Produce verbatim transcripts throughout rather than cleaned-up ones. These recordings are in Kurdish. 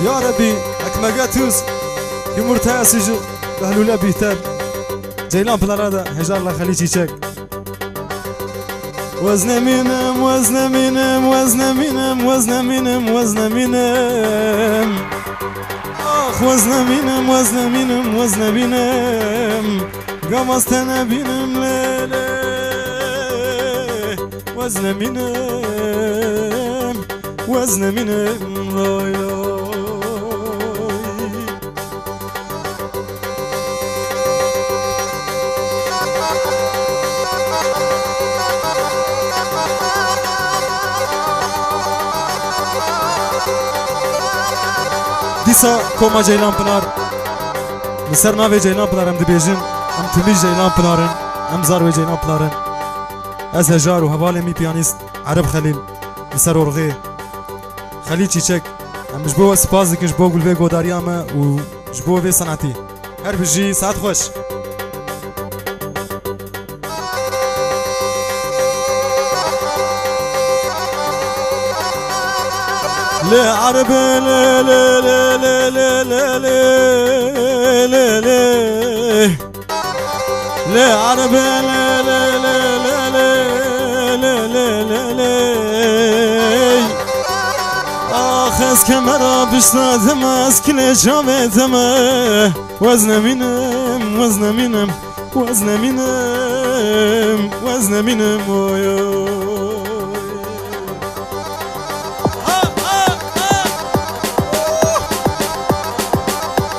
Ya Rebî, ekmege tuz, yumurtaya sucuk, behlûle bîhter. Ceylan Pınar'a da hejarla Xelî Çîçek. Weznemînim, weznemînim, weznemînim, weznemînim, weznemînim. Ax, weznemînim, weznemînim, weznemînim. Gamaz te nebînim lê lê. Weznemînim, weznemînim lay lay. Dîsa koma Ceylan Pinar. Li ser navê Ceylan Pinar em dibêjin, em timî Ceylan Pinar in, em zarwê Ceylan Pinar in. Ez hejar û hevalê min piyanîst Ereb Xelîl li ser orgê. Xelîl Çîçek, em ji bo we spas dikin ji bo gul vê godariya me û ji bo vê senetî. Her bijî, saet xweş. Lê Erebe lê, lê, lê, lê, lê, lê, lê, lê, lê, lê. Lê Erebe lê, lê, lê, lê, lê, lê, lê, lê, lê. Ax ez kemera biştadim, ez kilê çavê dime. Weznemînim, weznemînim, weznemînim, weznemînim, oy, oy.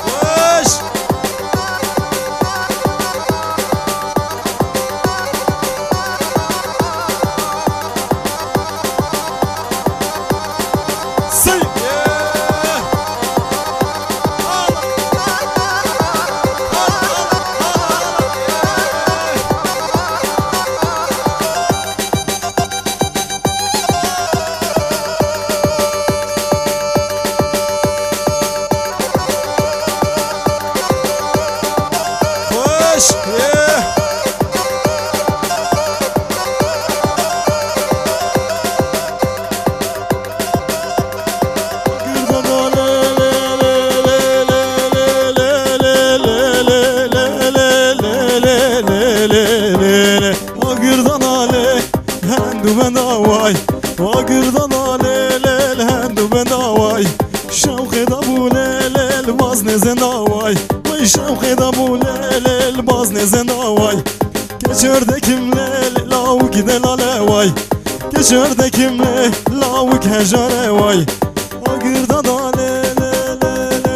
Xweş. Wa girdana lê hendû benda way, wa girdana lê lê hendû benda way. Şewqê da bû lê lê li baz nêzenda way, way şewqê da bû lê lê li baz nêzenda way. Keçerdekim lê lê lawik delale way, keçerdekim lê lawik hejare way. Wa girdana lê lê lê lê lê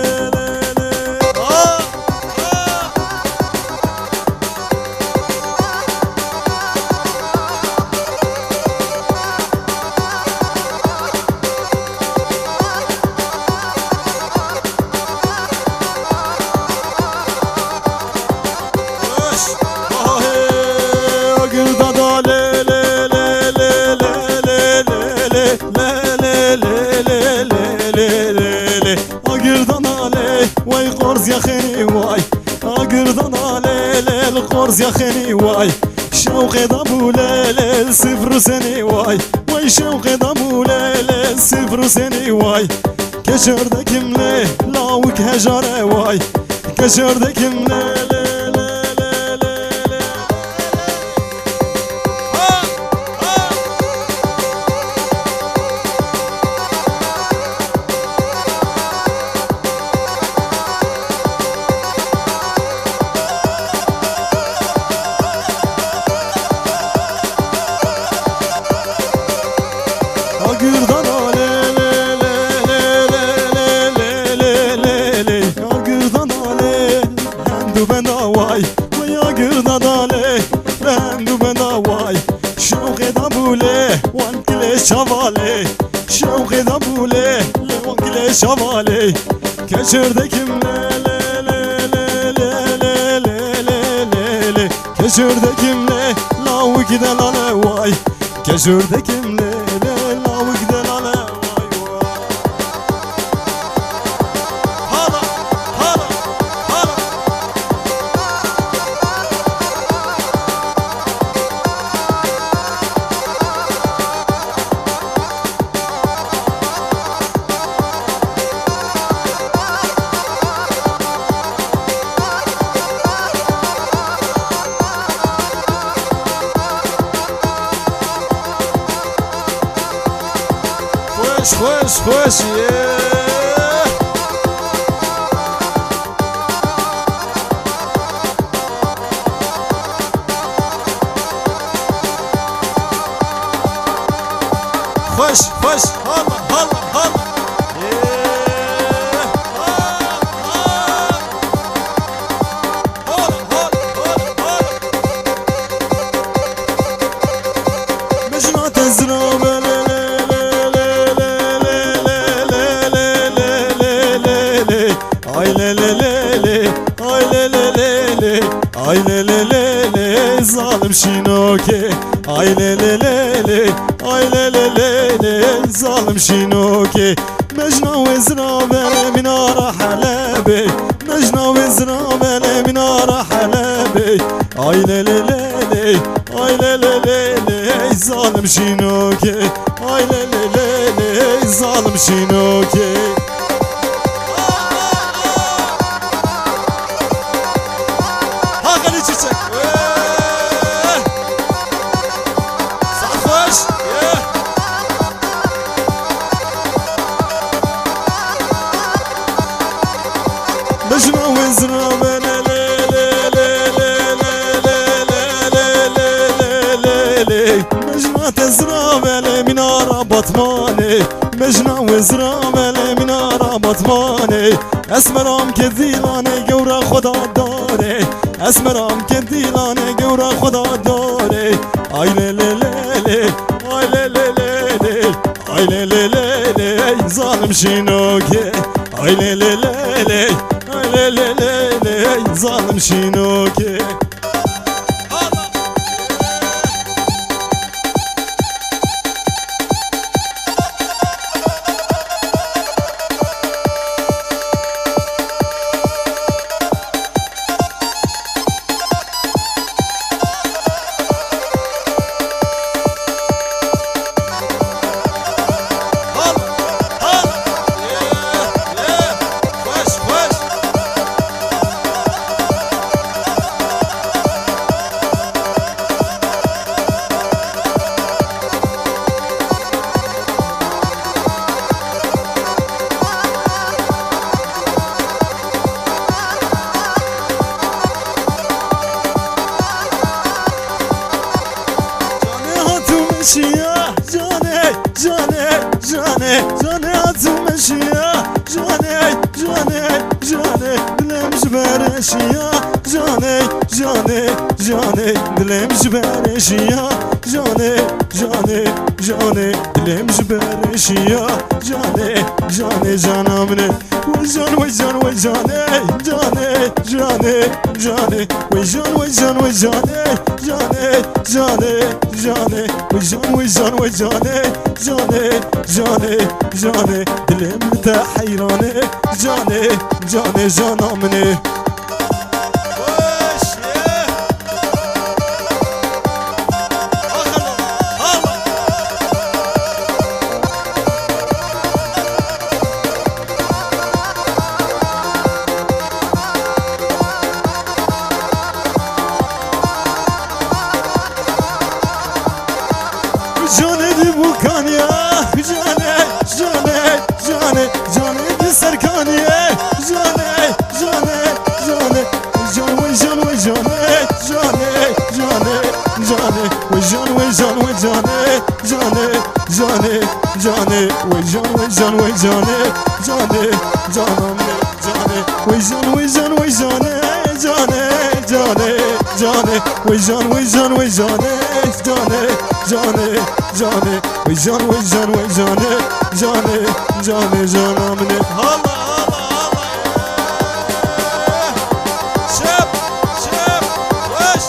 lê. Agirdana lê, way qorziya xênî way. Agirdana lê, lê, li qorziya xênî way. Şewqê da bû lê, lê, li sifr û senî way. Way şewqê da bû lê, lê, li sifr û senî way. Keçerdekim lê, lawik hejare way. Keçerdekim lê, lê, lê, lê, lê, lê. Agirdana lê, lê, lê, lê, lê, lê, lê, lê, lê, lê. Agirdana lê, hendû benda way. Way agirdana lê, hendû benda way. Şewqê da bû lê, wan kilê şavalê. Şewqê da bû lê, lê wan kilê şavalê. Keçerdekim lê, lê, lê. Keçerdekim lê, lawik delale way. Keçerdekim lê, lê, lawik delale way, way. Hala, hala, hala. Xweş, xweş, yê. Xweş, xweş, hala, hala, hala. Yê. Ha, ha. Mijna te zirav e, lê, lê, lê, lê. Ay lê, lê, lê, lê. Ay lê, lê, lê, lê. Ay lê, lê, lê, lê. Zalim şînokê. Ay lê, lê, lê, lê. Ay lê, lê, lê, lê. Zalim şînokê. Mejna wê zirave mînara Helebê, mejna wê zirave mînara Helebê. Ay lê lê lê lê, ay lê lê lê lê, zalim şînokê. Ay lê lê lê lê, zalim şînokê. Ha Xelîl Çiçek. Saet xweş. Bijna wê zirave lê, lê, lê. Bijna te zirave lê, mînara Batmanê. Bijna wê zirave lê, mînara Batmanê. Esmeram ke dîlanê gewra xwe da darê. Esmeram ke dîlanê gewra xwe da darê. Ay lê lê lê lê, ay lê lê lê lê, ay lê lê lê lê, zalim şînokê. Ay lê lê lê lê, ay lê lê lê lê, zalim şînokê. Canê hatû meşiya, canê, canê, canê, canê hatû meşiya, canê, canê, canê, dilê min ji ber eşiya, canê, canê, canê, dilê min ji ber eşiya, canê, canê, canê, dilê min ji ber eşiya, canê, canê, cana min e. Wey can, wey can, wey can, ey, can, ey, can, ey, can, ey. Wey can, wey can, wey can, ey, can, ey, can, ey, can, ey. Wey can, wey can, wey can, ey, can, ey, can, ey, can, ey. Dilê min te heyran e, can, ey, can, ey, cana min e. Canê di bûkaniye, canê, canê, canê, canê di serkaniye, canê, canê, canê. Can, wey can, wey canê, canê, canê, canê. Wey can, wey can, wey canê, canê, canê, canê. Wey can, wey can, wey canê, canê, cana min e, canê. Wey can, wey can, wey canê, canê, canê, canê. Wey can, wey can, wey canê, canê, canê, canê. Wey can, wey can, wey canê, canê, canê, cana min e. Hala, hala, hala. Şep, şep, weş.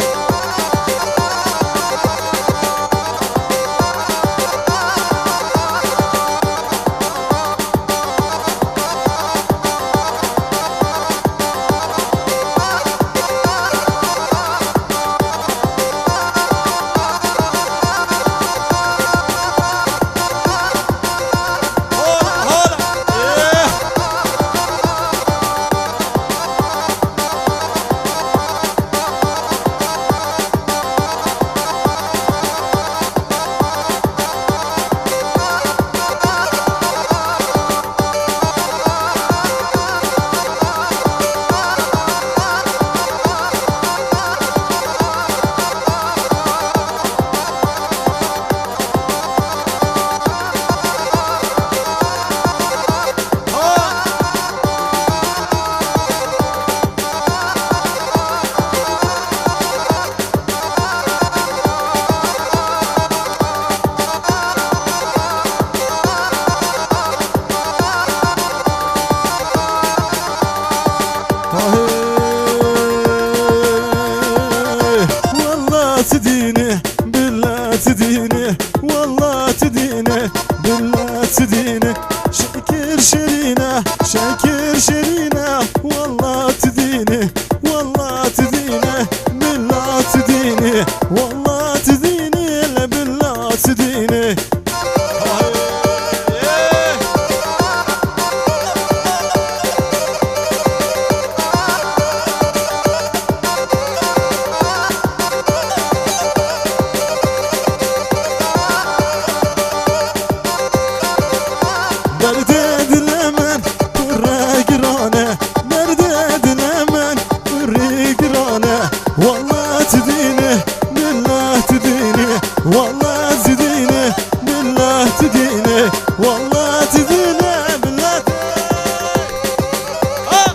Hala, hala. Eh. Dilê min pir giran e, merdê dilê min pir giran e. Wallah tu dînî, billah tu dînî, wallah tu dînî, billah tu dînî, wallah tu dînî, billah tu dînî. Ah!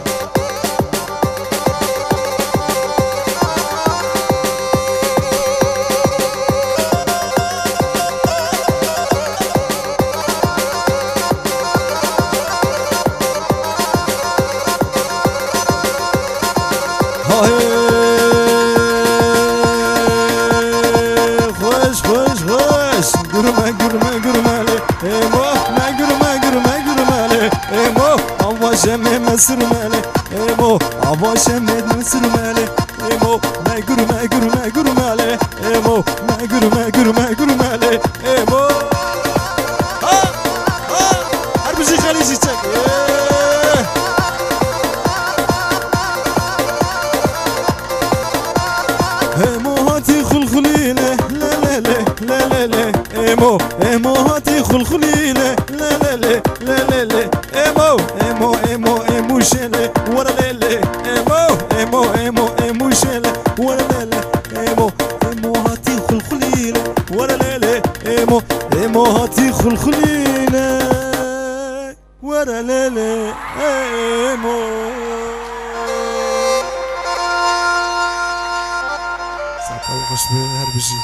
Hayê xweş, xweş, xweş. Gurme, gurme, gurme lê. Emo, me gurme, gurme, gurme lê. Emo, ava şemê me sirme lê. Emo, ava şemê me sirme lê. Emo, me gurme, gurme, gurme lê. Emo, me gurme, gurme, gurme lê. Emo. Ha, ha. Her bijî Xelîcî çek. Ê. Emo hatî xulxulî lê, lê, lê, lê, lê, lê, lê. Emo, emo hatî xulxulî lê, lê, lê, lê, lê, lê, lê. Emo, emo, emo, emo şê lê, were lê, lê. Emo, emo, emo, emo şê lê, were lê, lê. Emo, emo hatî xulxulî lê, were lê, lê. Emo, emo hatî xulxulî lê, were lê, lê. Emo. Saqa xweş be, her bijî.